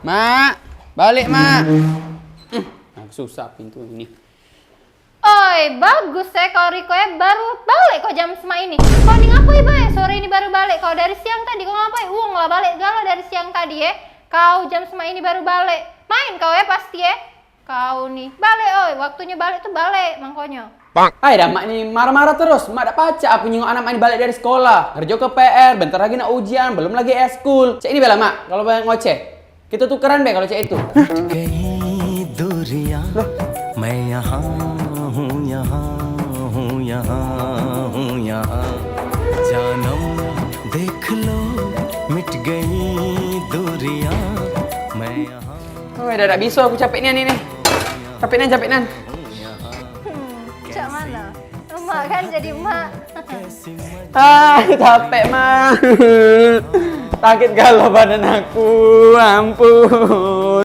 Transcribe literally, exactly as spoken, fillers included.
Mak, balik, Mak. Hmm, susah pintu ini. Oi, bagus eh kau Riko eh, baru balik kau jam semak ini. Kau ni ngapoi bae sore ini baru balik kau? Dari siang tadi kau ngapoi? Uwong lah balik galo dari siang tadi eh. Kau jam semak ini baru balik. Main kau eh pasti eh. Kau ni balik oi, waktunyo balik tu balik mangkonyo. Ai dah, mak ni marah-marah terus. Mak dak pacak aku nyingok anak mak ni balik dari sekolah. Ngerjoke P R, bentar lagi nak ujian, belum lagi eskul. Cak ini bela mak, kalau banyak ngoceh. Kito tukeran be kalau cak itu. गई दूरियां, मैं यहाँ हूँ, यहाँ हूँ, यहाँ हूँ, यहाँ। जानम देख लो, मिट गई दूरियां, मैं यहाँ। Oh, dah dak biso aku capek nian ini. Capek nian, capek nian. Hmm, cak mano? Emak kan jadi emak. Ah, capek, Mak. Sakit galo badan aku. Ampun.